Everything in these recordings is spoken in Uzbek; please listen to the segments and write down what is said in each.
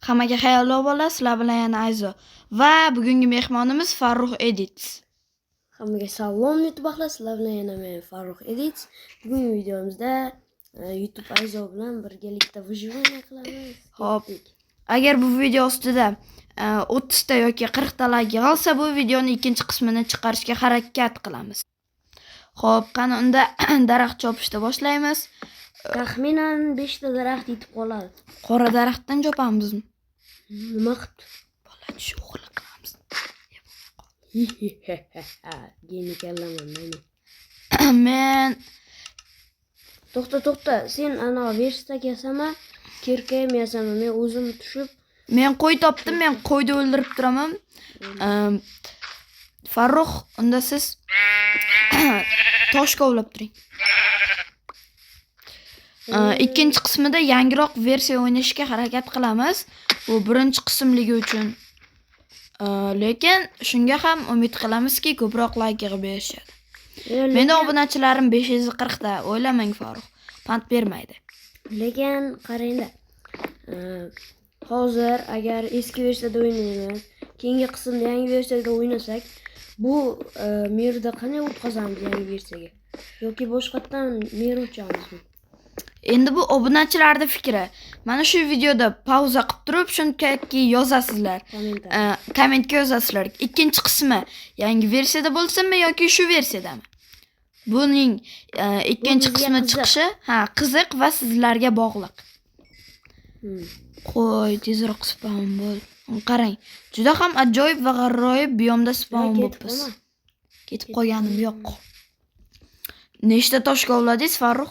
Hammaga xayolli bola, sizlar bilan yana Ayzo va bugungi mehmonimiz Farruh Edits. Hammaga salom, YouTube ahli, sizlar bilan yana men, Farruh Edits. Bugungi videomizda YouTube Ayzo bilan birgalikda выживание qilamiz. Hop. Ketdik. Agar bu video ustida 30 ta yoki 40 ta layk yig'ilsa, bu videoni ikkinchi qismini chiqarishga harakat qilamiz. Xo'p, qani unda daraxt chopishni boshlaymiz. Taxminan 5 ta daraxt yetib qoladi. Qora daraxtdan chopamizmi? Nima qilibdi? Bola, shu o'g'irlik qilamiz. Geni kallaman meni. Men To'xta, to'xta, sen ana верстак yasama, кирка ham yasama. Men o'zim tushib Men qo'y topdim, men qo'yni o'ldirib turaman. Farruh, unda siz tosh kovlab turing. Ikkinchi qismida yangiroq versiya o'ynashga harakat qilamiz. Bu birinchi qismligi uchun. Lekin shunga ham umid qilamizki, ko'proq layk yig'ib berishadi. Meni obunachilarim 540 ta, o'ylamang Farruh. Pand bermaydi. Lekin qarangda. Hozir agar eski versiyada o'ynaymiz, keyingi qismda yangi versiyada o'ynasak, bu мир da qanday o'tkazamiz yangi versiyaga? Yoki boshqatdan мир ochamizmi? Endi bu obunachilarning fikri. Mana shu videoda pauza qilib turib, shunchaki yozasizlar. Kommentariy. Kommentga yozasizlar. Ikkinchi qismi yangi versiyada bo'lsinmi yoki shu versiyadami? Buning ikkinchi Bu bizga qismi qiziq. chiqishi, ha, qiziq va sizlarga bog'liq. Qo'y, tezroq spawn bo'l. Qarang, juda ham ajoyib va g'aroyib biyomda spawn Ketib bo'libmiz. qolma. Ketib qolganim yo'q. Nechta tosh kovladingiz, Farruh?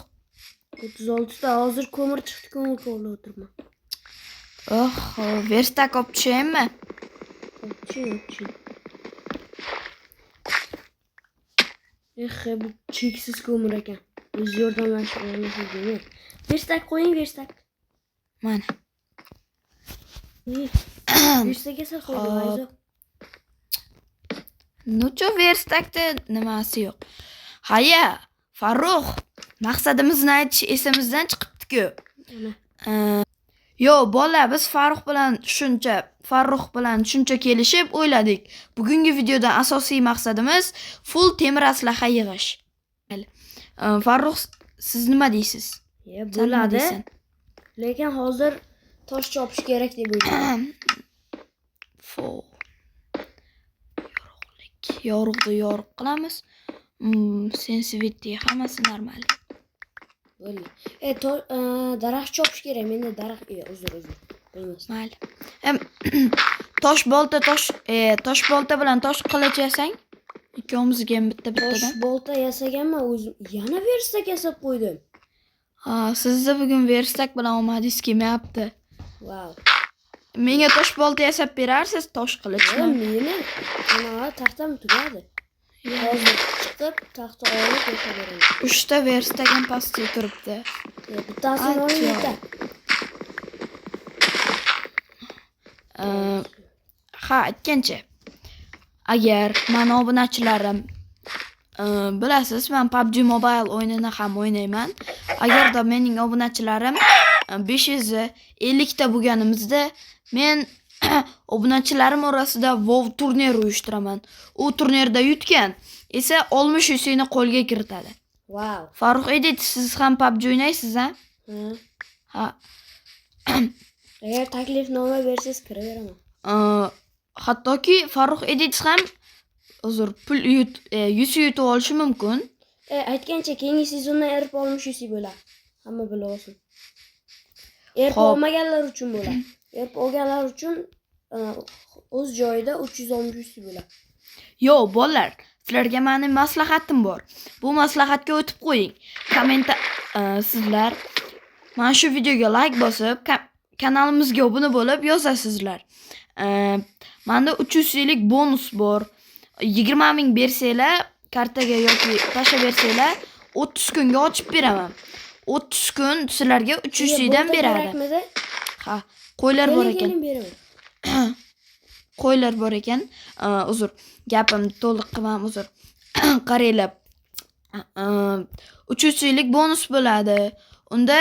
36 ta. Hozir ko'mir chiqdi, ko'mir kovlab o'tiribman. Oh, верстак olib tushaymi? Tushing, tushing. Eh, bu cheksiz ko'mir ekan. O'zi yordamlashib olmasak. Верстак qo'ying, верстак. Mana. Верстак esa qo'ydim, Hop. Ayzo. Nucho, верстак da nimasi yo'q. Haya, Farruh, maqsadimizni aytish esimizdan chiqibdi-ku. Mana. Yo, bola, biz Farruh bilan shuncha kelishib o'yladik. Bugungi videodan asosiy maqsadimiz full temir aslaha yig'ish. Mayli. Farruh, siz nima deysiz? Ya, Sen nima bo'ladi. deysan? Lekin hozir tosh chopish kerak deb o'ylayman. Fo. Yorug'lik. Yorug'ni yorug' qilamiz. Sensitivity hammasi normal. Bo'ldi. E, daraxt chopish kerak. Menda daraxt, uzr, uzr. Bo'lmas. Mayli. Tosh bolta bilan tosh qilich yasang. Ikkovimizga ham bitta Tosh bittadan. bolta yasaganman o'zim. Yana верстак yasab qo'ydim. Ha, sizni bugun верстак bilan omadingiz kelmayapti. Vau. Menga tosh bolta yasab berarsiz, tosh qilichmi? Meni ana taxtam tugadi. Hozir chiqib taxta olib yasab beraman. Uchta верстак ham pastda turibdi. Bittasini oling, Ajoyib. bitta. Ha, aytgancha. Agar mani obunachilarim, bilasiz, men PUBG Mobile o'yinini ham o'ynayman. Agarda mening obunachilarim 550 ta bo'lganimizda men obunachilarim orasida WoW turnir uyushtiraman. U turnirda yutgan esa 60 UC'ni qo'lga kiritadi. Vau. Farruh Edit, siz ham PUBG o'ynaysiz, ha? Ha. Ha. Agar taklifnoma bersangiz kiraveraman. Hattoki Farruh Edit ham uzr pul UC yutib olishi mumkin. Aytgancha, keyingi sezondan RP 60 UC bo'ladi. Hamma bilib olsin. RP olmaganlar uchun bo'ladi. RP olganlar uchun o'z joyida 360 UC bo'ladi. Yo, bolalar, sizlarga meni maslahatim bor. Bu maslahatga o'tib qo'ying. Kommentda sizlar mana shu videoga like bosib, kanalimizga obuna bo'lib yozasizlar. Menda 300 yillik bonus bor. 20 ming bersanglar, kartaga yoki tashlab bersanglar, 30 kunga ochib beraman. 30 kun sizlarga 300 yildan Bolta beradi. kerakmidi? Ha, qo'ylar bor Keling, ekan. keling, beraman. Qo'ylar bor ekan. Uzr, gapimni to'liq qilmam, uzr. Qaranglar. 300 yillik bonus bo'ladi. Unda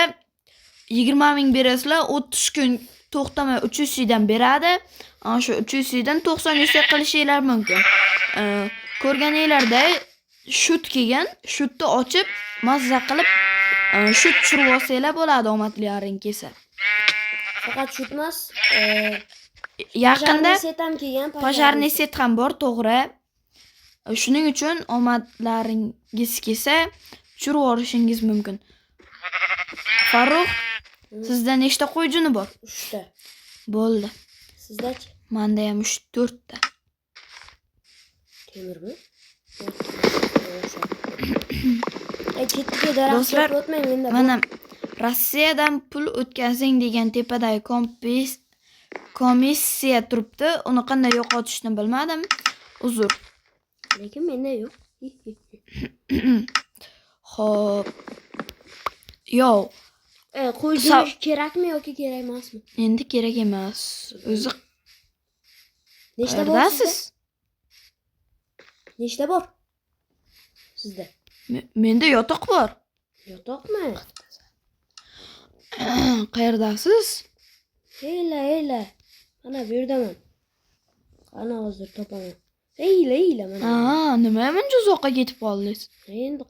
20 ming berasizlar, 30 kun To'xtamay 3 UC'dan beradi. Ana shu 3 UC'dan 90 UC qilishinglar mumkin. Ko'rganinglarda shut kelgan, shutni ochib, mazza qilib shut tushirib olsanglar bo'ladi omadlaring kelsa. Faqat shut emas, Yaqinda пожарный set ham kelgan. Пожарный set ham bor, to'g'ri. Shuning uchun omadlaringiz kelsa tushirib yuborishingiz mumkin. Farruh, sizda nechta qo'y juni bor? 3 ta. Bo'ldi. Sizdachi? Menda ham 3-4 ta. Temirmi? Chetga daraxt Do'stlar, chopib o'tmang menda. Mana Rossiyadan pul o'tkazing degan tepadagi komissiya turibdi. Uni qanday yo'qotishni bilmadim. Uzr. Lekin menda yo'q. Xo'p. Yo, Qo'y juni kerakmi yoki kerak emasmi? Endi kerak emas. O'zi Nechta bor sizda? qayerdasiz? Nechta bor? Sizda. Menda yotoq bor. Yotoqmi? Qayerdasiz? Heyla, heyla. Mana bu yerdaman. Ana hozir topaman. Heyla, heyla mana. Ha, nima buncha uzoqqa ketib qoldingiz? Endi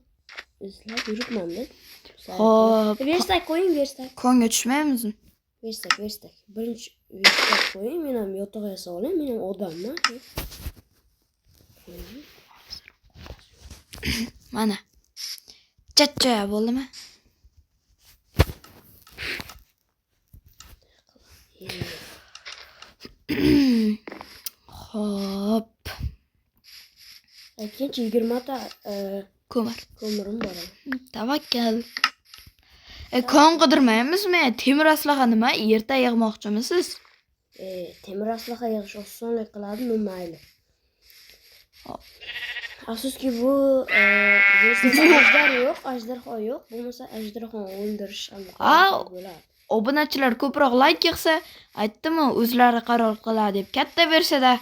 izlab yuribman-da. Xo'p. Verstak qo'ying, verstak. Konga tushmaymizmi? Verstak, verstak. Birinchi verstak qo'ying, men ham yotoq yasab olay, men ham odamman. Mana. Chachcha bo'ldimi? Xo'p. Aytgancha 20 ta Ko'mir. Ko'mirim bor. Tavakkal. Kon qidirmaymizmi? Temir aslaha nima? Erta yig'moqchimisiz? Temir aslaha yig'ish osonlik qiladi, ну mayli. Hop. Afsuski bu versiyada ajdar yo'q, ajdarho yo'q. Bo'lmasa ajdarhoni o'ldirish ham bo'ladi. Obunachilar ko'proq like yig'sa, aytdimi, o'zlari qaror qiladi deb. Katta versiyada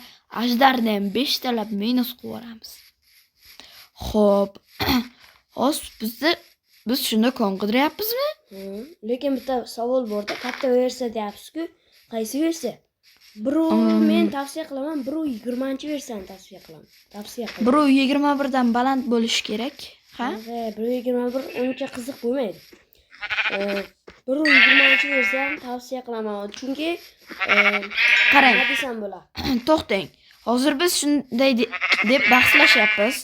ajdarni ham 5 talab minus qilib yuboramiz. Xo'p. Hozir biz shunda kon qidiryapmizmi? Lekin bitta savol borda, katta versiya deyapsiz-ku, qaysi versiya? Biru men tavsiya qilaman, 1.20 versiyani tavsiya qilaman. Tavsiya qilaman. 1.21 dan baland bo'lishi kerak, ha? 1.21 uncha qiziq bo'lmaydi. 1.20 versiyani tavsiya qilaman, chunki qarang. Nima desam bo'ladi? To'xtang. Hozir biz shunday deb bahslashyapmiz.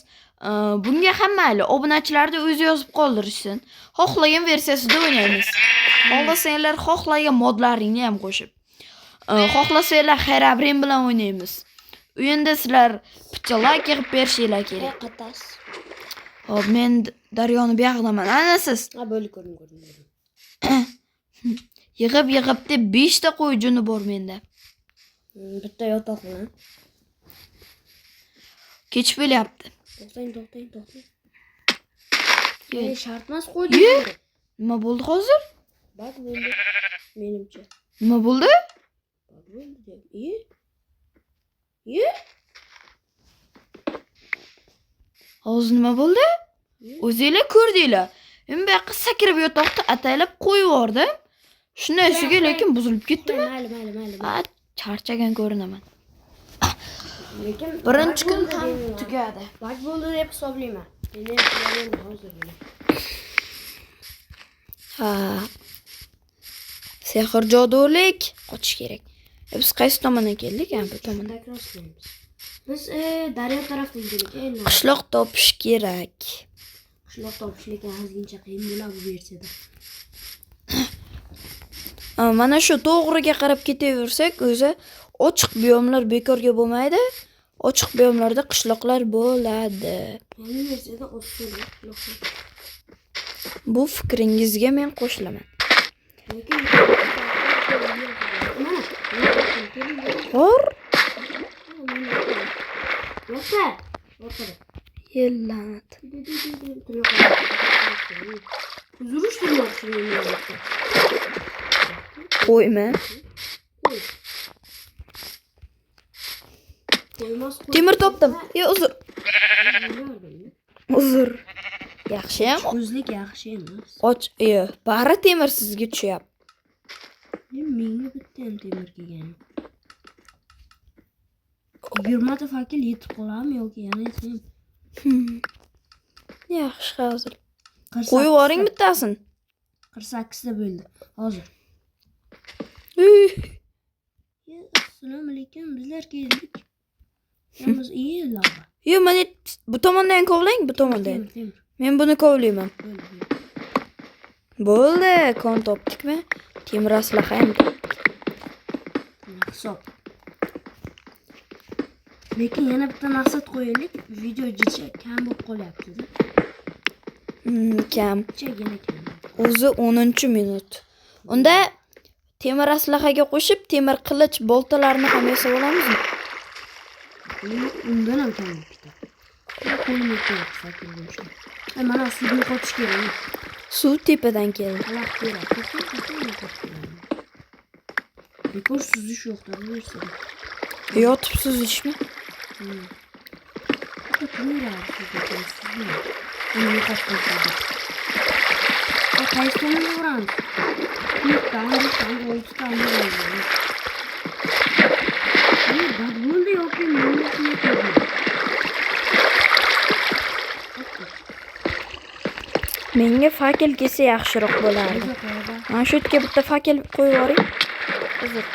Bunga ham mayli, obunachilarni o'zi yozib qoldirishsin. Xohlagan versiyasida o'ynaymiz. Xohlasanglar xohlagan modlaringni ham qo'shib. Xohlasanglar Herobrine bilan o'ynaymiz. U endi sizlar bitta like yig'ib berishinglar kerak. Qatas. Xo'p, men daryoni bu yog'idaman. Ana siz. Ha, bo'ldi, ko'rdim, ko'rdim, ko'rdim. Yig'ib deb 5 ta qo'y juni bor menda. Bitta yotoq bilan. Kech bo'lyapti. To'xtang, to'xtang, to'xtang. Ye. Shart emas qo'ydim. Ye. Nima bo'ldi hozir? Bak bo'ldi. Menimcha. Nima bo'ldi? Bak bo'ldi deb. Ye. Ye. Hozir nima bo'ldi? Ye. O'zinglar ko'rdinglar. Men bu yoqqa sakrab yotoqni ataylab qo'yib yubordim. Shunday ustiga lekin buzilib ketdimi? Mayli, mayli, mayli. A, charchagan ko'rinaman. Lekin birinchi kun bak ham bo'ldi deyman. tugadi. Bak bo'ldi deb hisoblayman. Endi ham hozirgina. Ha. Sehr jodulik qochish kerak. Biz qaysi tomondan keldik? Ha, bu tomondan. Biz daryo tarafdan keldik. Qishloq topish kerak. Qishloq topish lekin ozgincha qiyin bo'ladi bu versiyada. Mana shu to'g'riga qarab ketaversak, o'zi ochiq biyomlar bekorga bo'lmaydi. Ochiq biyomlarda qishloqlar bo'ladi. Yangi versiyada oson qishloq. Bu fikringizga men qo'shilaman. Lekin mana Hor. Yo'qda. Orqada. Yellanat. Uzurishtirmoqchi men. Qo'yma. Qo'y. Qo'ymas qo'y. Temir topdim. Yo, uzr. Uzr. Yaxshi ham. Ko'zlik yaxshi emas. Och, bari temir sizga tushyapti. Menga bitta ham temir kelgan. 20 ta fakel yetib qoladimi yoki yana yetmaymi? Yaxshi hozir. Qo'yib yuboring bittasini. 48 ta bo'ldi. Hozir. Assalomu alaykum, bizlar keldik. Yalnız iyi lava. Yo, mana bu tomondan kovlang, bu tomondan. Men buni kovlayman. Bo'ldi, kon topdikmi? Temir aslaha ham topdik. Hisob. Lekin yana bitta maqsad qo'yaylik. Video jicha kam bo'lib qolyapti-da. Kam. Jichagina kam. O'zi 10-minut. Unda temir aslahaga qo'shib temir qilich, boltalarni ham yasab olamizmi? Undan ham kam bo'lib ketadi. Qo'lim yetmayapti fakel bo'lishga. Mana suvni yo'qotish kerak. Suv tepadan keldi. Xalaqit beradi. To'xtang, yo'qotib kerak. Bekor suzish yo'q-da bu narsada. Yotib suzishmi? Turaveradi suvda, suzmaydi. Uni yo'qotib qo'yadi. Qaysi tomonga uramiz? 4 tani, 5 tani, 6 tani uramiz. Bo'ldi yoki menga shuni qo'ydim. Menga fakel kelsa yaxshiroq bo'lardi. Mana shu yerga bitta fakel qo'yib yuboring. Uzr.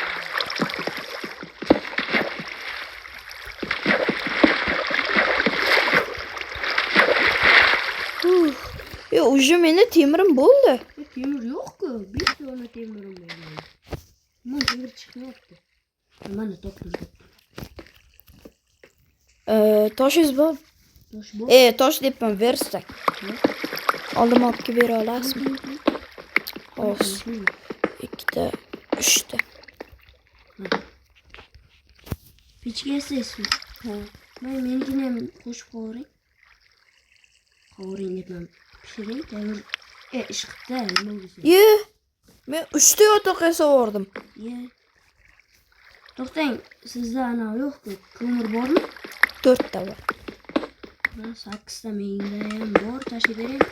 Yo, уже meni temirim bo'ldi. Temir yo'q-ku. 5 dona temirim bor. Nima temir chiqmayapti. Mana topdim. Toshingiz bor? Tosh bor. Tosh debman, verstak. Oldim, olib kelib bera olasizmi? Hozir. 2ta, 3ta. Pechka yasaysizmi? Ha. Men menikini ham qo'shib qovuring. Qovuring debman. Pishiring, tayyor. Ishqibda nima bo'lsa. Ye. Men 3ta yotoq yasab yubordim. Ye. To'xtang, sizda ana yo'q-ku. Ko'mir bormi? 4 ta bor. Ha, 8 ta menda ham bor, tashlab bering.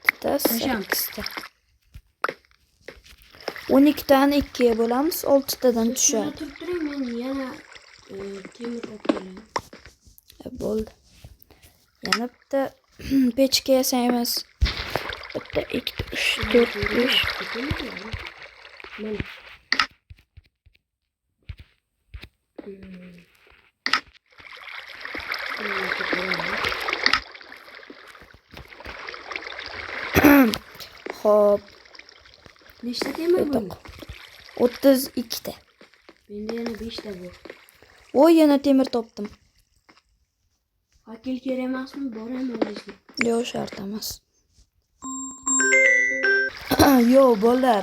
Bitta, Tasham. 8 ta. 12 tani 2ga bo'lamiz, 6 tadan Siz shunda tushadi. turib turing, men yana temir olib kelaman. Bo'ldi. Yana bitta pechka yasaymiz. Bitta, ikkita, 3, 4, 5. Mana. Xo'p, Nechta temir yotoq. bo'ldi? 32 ta. Menda yana 5 ta bor. Voy, yana temir topdim. Fakel kerak emasmi? Bor ham oldingizga. Yo'q, shart emas. Yo'q, bo'ldi.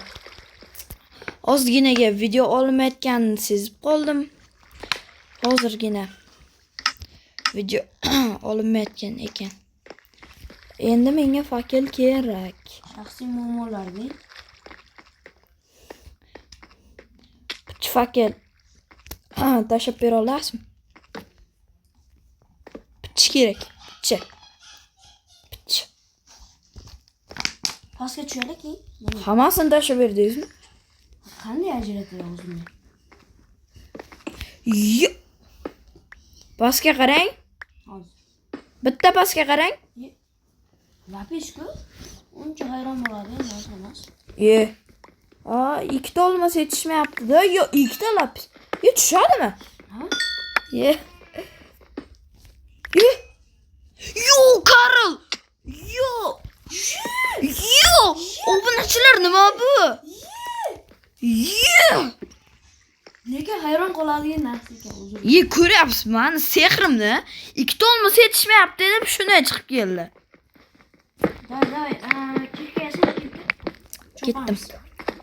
Ozginaga video olmayotganini sezib qoldim. Hozirgina video olinmayotgan ekan. Endi menga fakel kerak. Shaxsiy muammolarga. Uch fakel tashlab bera olasizmi? Pichi kerak. Pichi. Pichi. Pastga tushaylik keyin. Mana. Hammasini tashlab berdingizmi? Qanday ajratay o'zimni? Yo. Pastga qarang. Hozir. Bitta pastga qarang. Lapis-ku. Uncha hayron bo'ladigan narsa emas. Ye. Aa, ikkita olmasa yetishmayapti-da. Yo, ikkita lapis. Ye, tushadimi? Ha? Ye. Ye. Yo, Karl. Yo. Yo, obunachilar nima bu? Ye. Lekin hayron qoladigan narsa ekan o'zi. Ye, ko'ryapsizmi mani sehrimni? Ikkita olmasa yetishmayapti deb shunday chiqib keldi. Давай, давай, kirka yasang, kirka. Ketdim. Chopamiz.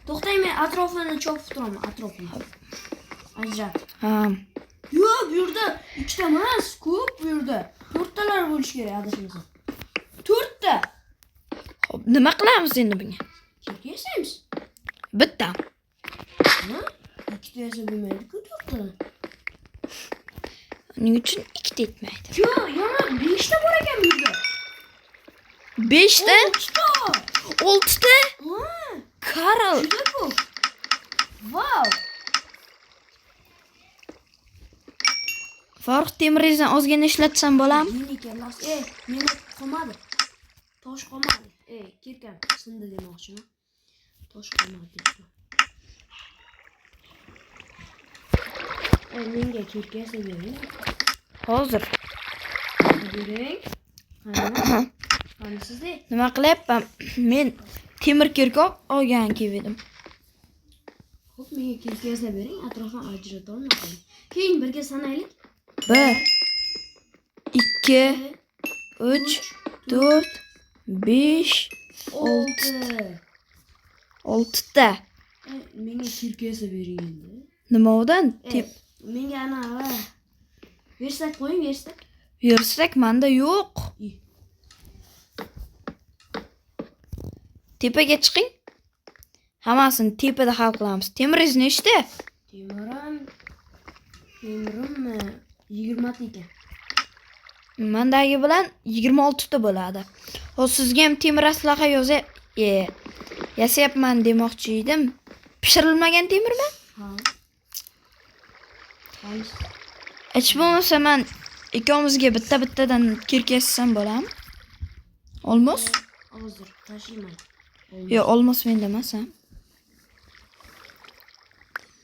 To'xtang, men atrofini chopib turaman, atrofini. Ajratib. Ha. Yo'q, bu yerda ikkita emas, ko'p bu yerda. To'rttalar bo'lishi kerak adashmasam. To'rtta. Xo'p, nima qilamiz endi bunga? Kirka yasaymiz. Bitta. Ha? Ikkita yasab bo'lmaydi-ku to'rttadan. Uning uchun ikkita yetmaydi. Yo'q, yana 5 ta bor ekan bu yerda. 5 ta? 6 ta. 6 ta? Ha. Karl. Juda ko'p. Vau. Farruh, temiringizdan ozgina ishlatsam bo'ladimi? Meniki emas. Ey, meni qolmadi. Tosh qolmadi. Ey, kirkam sindi demoqchiman. Tosh qolmadi debman. Ey, menga kirka yasab bering. Hozir. Bering. Qani? Qani sizda? Nima qilyapman? Men temir kirkop olgan kelib edim. Xo'p, menga kirka yasab bering, atrofdan ajrata olmadim. Keyin birga sanaylik. 1 2 3 4 5 6. 6 ta. Menga kirka yasab bering endi. Nima udan? Menga ana versak qo'ying, versak. Versak menda yo'q. Tepaga chiqing. Hammasini tepada hal qilamiz. Temiringiz nechta? Temirim 20 ta ekan. Mendagi bilan 26 ta bo'ladi. Hozir sizga ham temir aslaha yasayapman demoqchi edim. Pishirilmagan temirmi? Ha. Hech bo'lmasa men ikkovimizga bitta-bittadan kirka yasasam bo'ladimi? Olmos? Hozir tashiyman. Yo'q, olmos menda emas, ha.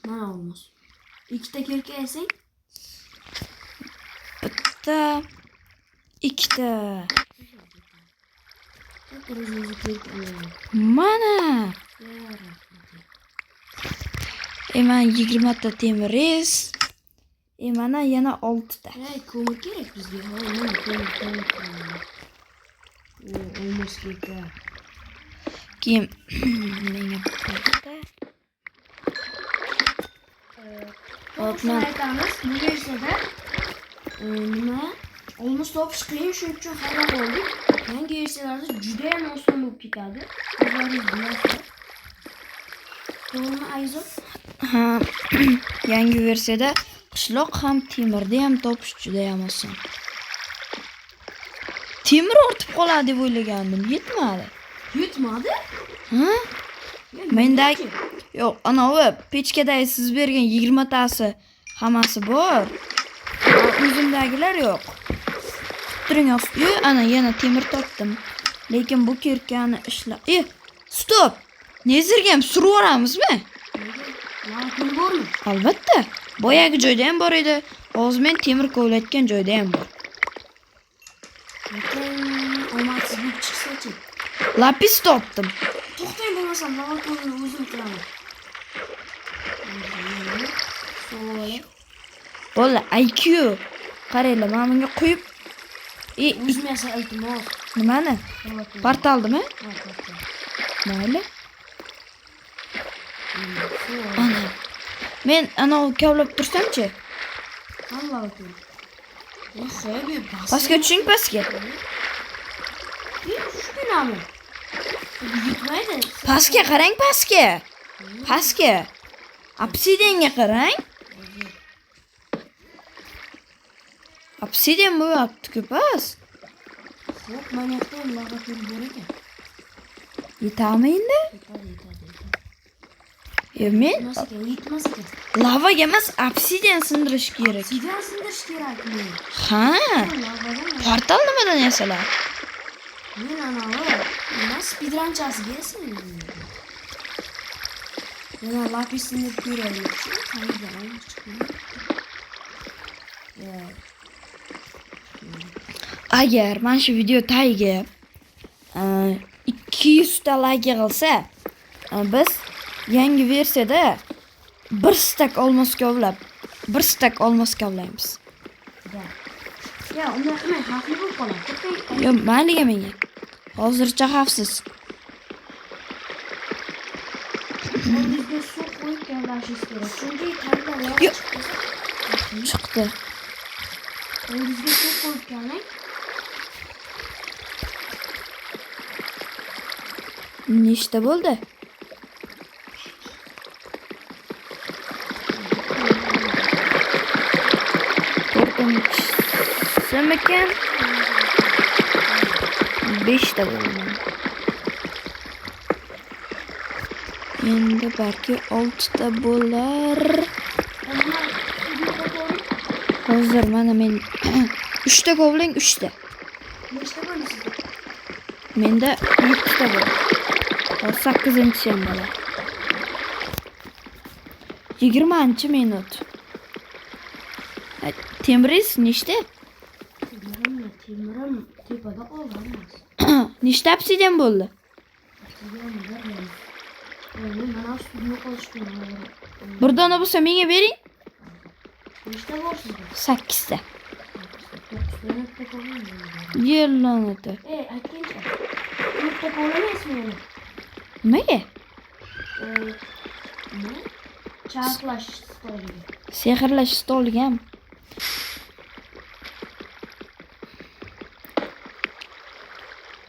Mana olmos. Ikkita kirka yasang. Bitta, ikkita. Mana. Man 20 ta temiringiz. Mana yana 6 ta. Ey, ko'mir kerak bizga. Ha, mana ko'mir, ko'mir, ko'mir. Olmos kirka. Keyin menga bitta. To'g'risini aytamiz, bu versiyada nima? Olmos topish qiyin, shuning uchun hayron qoldik. Yangi versiyalarda juda ham oson bo'lib ketadi. O'zlaringiz bilasizlar. To'g'rimi, Ayzod? Ha, yangi versiyada qishloq ham temirni ham topish juda ham oson. Temir ortib qoladi deb o'ylagandim, yetmadi. Yetmadi? Ha? Mendagi yo'q, anavi pechkadagi siz bergan 20 tasi hammasi bor. O'zimdagilar yo'q. Turing, ana yana temir topdim. Lekin bu kirkani ishla. Stop. Nezirga ham surib yuboramizmi? Lava bormi? Albatta. Boyagi joyda ham bor edi. Hozir men temir kovlayotgan joyda ham bor. Lekin omadsiz bo'lib chiqsa-chi? Lapis topdim. To'xtang, bo'lmasam lava ko'lini o'zim qilaman. Bo'ldi, IQ. Qaranglar, mana bunga quyib O'zim yasa iltimos. Nimani? Portaldimi? Ha, portal. Mayli. Ana. Men ana kavlab tursam-chi? Qani lava ko'li? Pastga tushing, pastga. Shunami? Yetmaydi. Pastga qarang, pastga. Pastga. Obsidianga qarang. Obsidian bo'lyapti-ku past. Xo'p, mana yoqda ham lava ko'li bor ekan. Yetami endi? Yetadi, yetadi, yetadi. Men Yetmas ekan, yetmas ekan. lavaga emas, obsidian sindirish kerak. Obsidian sindirish kerakmi? Ha. Lavadan. Portal nimadan yasaladi? Men anavi, nima speedrunchasiga yasadim. Yana lapis sindirib ko'raylikchi. Qayerdan olib chiqdi? Agar mana shu video tagiga 200 ta like yig'ilsa, biz yangi versiyada bir stak olmos kovlab, bir stak olmos kovlaymiz. Ya, unday qilmang, xavfli bo'lib qoladi. To'xtang. Yo'q, mayliga menga. Hozircha xavfsiz. Oldingizga suv qo'yib kavlashingiz kerak. Chunki tagdan lava Yo'q. chiqsa, Chiqdi. Oldingizga suv qo'yib kavlang. Nechta bo'ldi? To'rtinchisimikan? 5ta bo'ldi. Endi balki 6 ta bo'lar. Ondan suvni qo'yib Hozir mana men 3 ta kovlang, 3 ta. Nechta bo'ldi sizda? Menda 7 ta bor. Hozir 8-inchisi ham bo'ladi. 20-minut. Temiringiz nechta? Temirim, temirim tepada qoldi hammasi. Nechta obsidian bo'ldi? Obsidian bir endi. Endi mana suvni yo'qotishgan. Bir dona bo'lsa menga bering. Nechta bor sizda? 8 ta. 9 ta bitta kovlang. Yerlanadi. Ey, aytgancha. Bitta kovlamaysizmi yana? Nimaga? Nima? Charxlash stoliga. Sehrlash stoliga ham.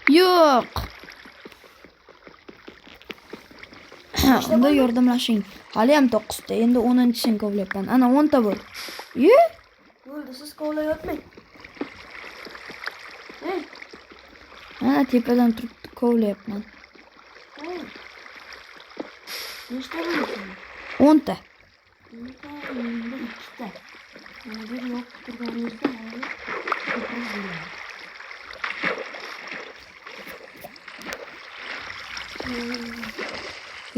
Yo'q. Unda yordamlashing. Hali ham 9 ta. Endi 10-chisini kovlayapman. Ana 10 ta bo'ldi. Ye? Bo'ldi, siz kovlayotmang. Ey, Ana tepadan turib kovlayapman. ey. Nechta bo'ldi sizda? 10 ta. O'nta, endi ikkita. Mana bir yo'q turganingizda hozir ko'proq bo'ladi.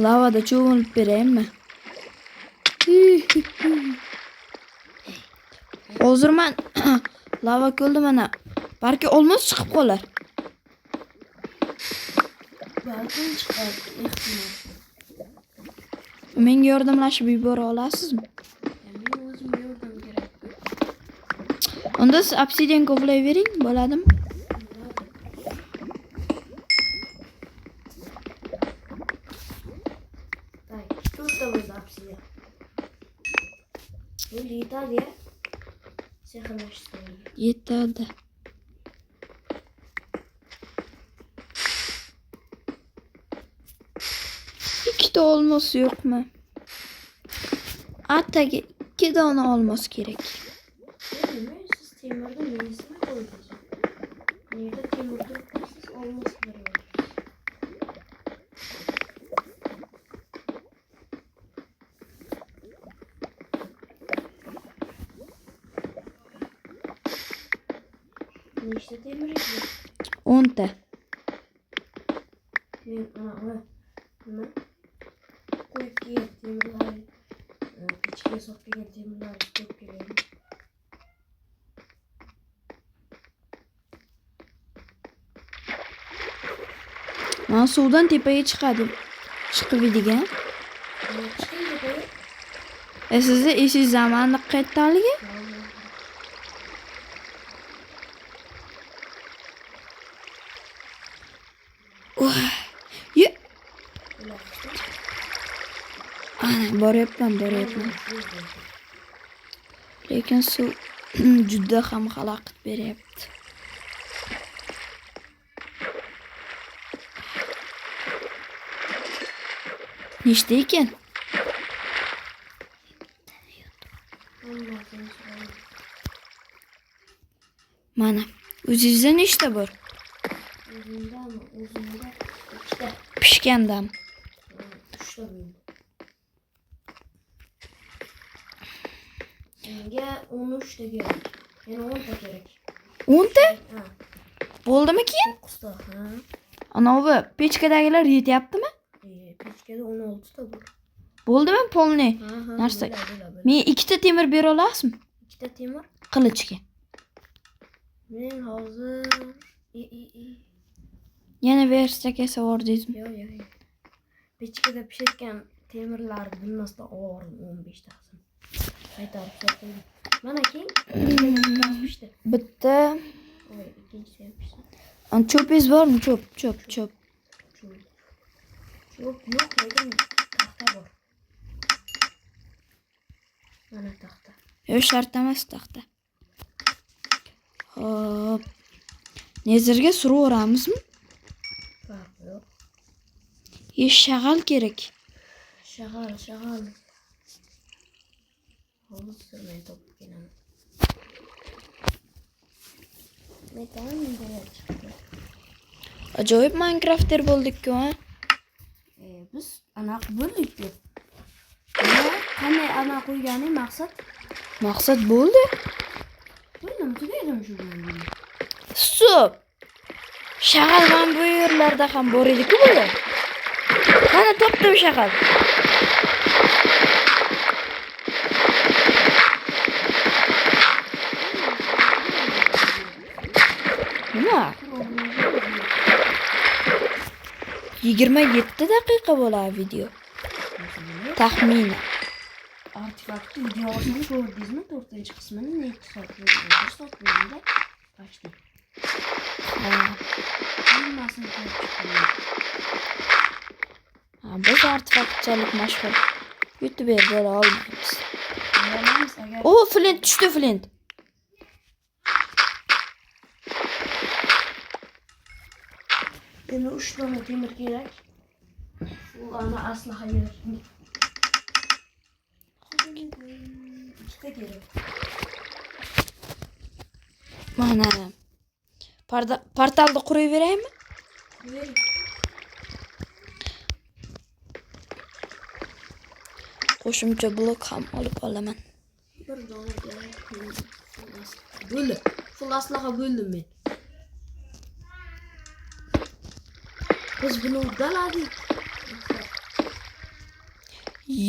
Lavada cho'milib beraymi? Hozir man lava ko'lda mana balki olmos chiqib qolar. Balkim chiqar, ehtimol. Menga yordamlashib yubora olasizmi? Men o'zimga yordam kerak. Unda siz obsidian kovlayvering, bo'ladimi? Так, to'rtta bo'ldi obsidian. Bo'ldi, yetadi ya. Sehrlash stoliga. Yetadi. Ikkita olmos yo'qmi? Ataga 2 dona olmos kerak. Nima, siz temirni nesini qo'ydingiz? Yerda temir turibdi, siz olmos qidiryapsiz. Nechta temiringiz bor? 10 ta. Men ana nima? Qo'yib kelgan temirlar, pechkaga solib kelgan temirlarni ko'p kelaymi? Mana suvdan tepaga chiqadi. Chiqib edik-a? Chiqing tepaga. Sizni esingizdami aniq qayerdanligi? Ye. Ana boryapman, boryapman. Lekin suv juda ham xalaqit beryapti. Nechta ekan? Mana. O'zingizda nechta bor? O'zimdami? O'zimda ikkita. Pishgandami? Uchta bo'ldi. Menga 13 ta kerak. Yana 10 ta kerak. 10 ta? Ha, Bo'ldimi keyin? 9 ta, ha. Anavi pechkadagilar yetyaptimi? Pechkada 16 ta bor. Bo'ldimi polni? Ha, ha. Narsa. Bo'ladi, bo'ladi. Men ikkita temir bera olasizmi? Ikkita temir. Qilichga. Men hozir i. Yana verstaka savordingizmi? Yo'q, yo'q, yo'q. Pechkada pishayotgan temirlarni bilmasdan oldim 15 tasini. Qaytarib solib. Mana keyin pishdi. Bitta. Voy, ikkinchisi ham pishdi. An cho'pingiz bormi? Cho'p, cho'p, cho'p. Cho'p. Cho'p yo'q, lekin taxta bor. Mana taxta. Yo'q, shart emas taxta. Xo'p. Nezirga suraveramizmi? Farqi yo'q. Shag'al kerak. Shag'al, shag'al. Hozir men topib kelaman. Metan chiqdi. Ajoyib Minecrafter bo'ldik-ku, ha? Biz anaqa bo'ldik-ku. Nima? Qanday ana qo'yganing maqsad? Maqsad bo'ldi. Bo'ldimi? Tugaydimi shu bilan? Stop. Shag'al mana bu yerlarda ham bor edi-ku bola. Mana topdim shag'al. Nima? 27 daqiqa bo'ladi video. Taxminan. Artefaktni videosini ko'rdingizmi? 4-qismini necha soat bo'ldi? 1 soat bo'ldi. Почти. Ha. Hammasini ko'rib chiqdim. Ha, biz artefaktchalik mashhur youtuber bo'la olmaymiz. Bilamiz agar O, flint tushdi, flint. Endi 3 dona temir kerak. U ana aslaha kerak. Ikkita kerak. Mana. Portalni quraveraymi? Bering. Qo'shimcha blok ham olib olaman. Bir dona kerak. Full aslaha. Bo'ldi. Full aslaha bo'ldim men. Biz buni uddaladik.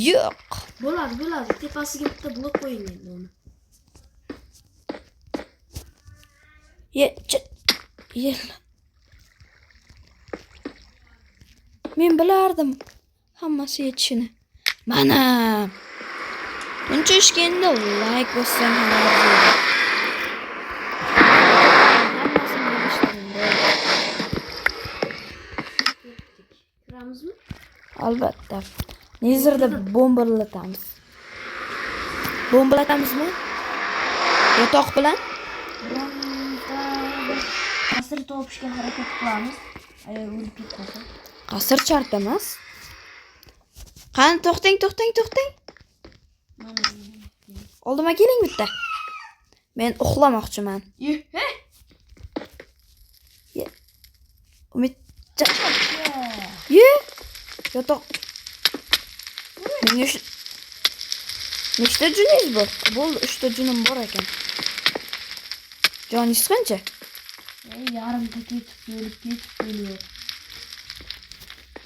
Yo'q. Bo'ladi, bo'ladi. Tepasiga bitta blok qo'ying endi uni. Ye, ye. Men bilardim hammasi yetishini. Mana. Buncha ishga endi like bossang ham arziydi. Hammasini yig'ishtirdim. Ketdik. Kiramizmi? Albatta. Netherda bombalatamiz. Bombalatamizmi? Yotoq bilan? Bironta bir qasr topishga harakat qilamiz. Agar o'lib ketmasak. Qasr shart emas. Qani, to'xtang, to'xtang, to'xtang. Mana. Oldima keling bitta. Men uxlamoqchiman. Ye. Umid. Ye. Yotoq. Menga shu nechta juningiz bor? Bo'ldi, 3 ta junim bor ekan. Joningiz qancha? Yarimta ketib kelib, ketib kelyapti.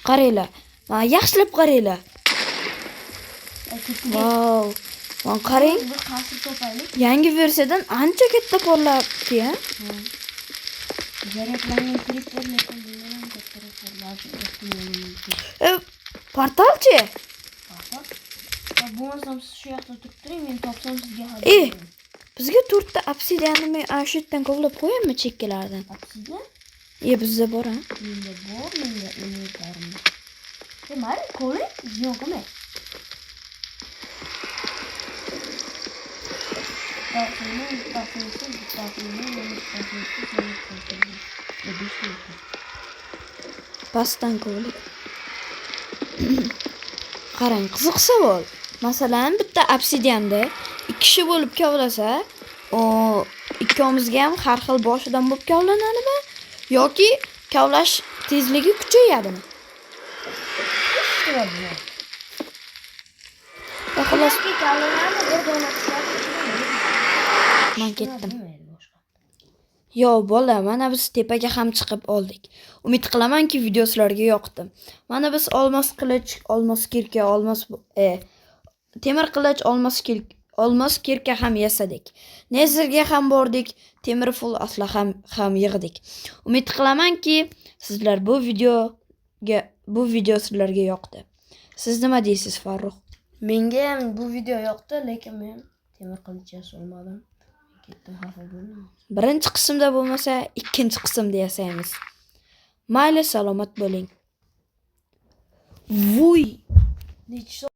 Qaranglar. Mana yaxshilab qaranglar. Ketdik. Vau. Mana qarang. Bir qasr topaylik. Yangi versiyadan ancha katta porlabdi, ha? Zaryadlangan creeper lekin bundan ham kattaroq porlashi ehtimoli mumkin. Portalchi? Portal? Ha, bo'lmasam siz shu yoqda turib turing, men topsam sizga xabar beraman. Bizga 4 ta obsidianni men ana shu yerdan kovlab qo'yaymi chekkalardan? Obsidian? Bizda bor, ha? Menda bor, menda inventarimda. Mayli, kovlang, ziyon qilmang. Bittasini, bittasini, bittasini, yana bittasini, yana bittasini. 5 ta ekan. Pastdan kovlik. Qarang, qiziq savol. Masalan, bitta obsidianda 2 kishi bo'lib kovlasa, o ikkovimizga ham har xil boshidan bo'lib kovlanadimi yoki kavlash tezligi kuchayadimi? Uchta bor. Va xullas, Yoki kavlanadi, bir dona tushadi ichidan. Men ketdim. Bo'lmaydi boshqa. Yo bola, mana biz tepaga ham chiqib oldik. Umid qilamanki, video sizlarga yoqdi. Mana biz olmos qilich, olmos kirka, olmos temir qilich, olmos kirka ham yasadik. Netherga ham bordik, temir full aslaha ham yig'dik. Umid qilamanki, sizlar bu video sizlarga yoqdi. Siz nima deysiz, Farruh? Menga ham bu video yoqdi, lekin men temir qilich yasolmadim. Ketdim, xafa bo'ldim. Birinchi qismda bo'lmasa, ikkinchi qismda yasaymiz. Mayli, salomat bo'ling. Vuy. Necha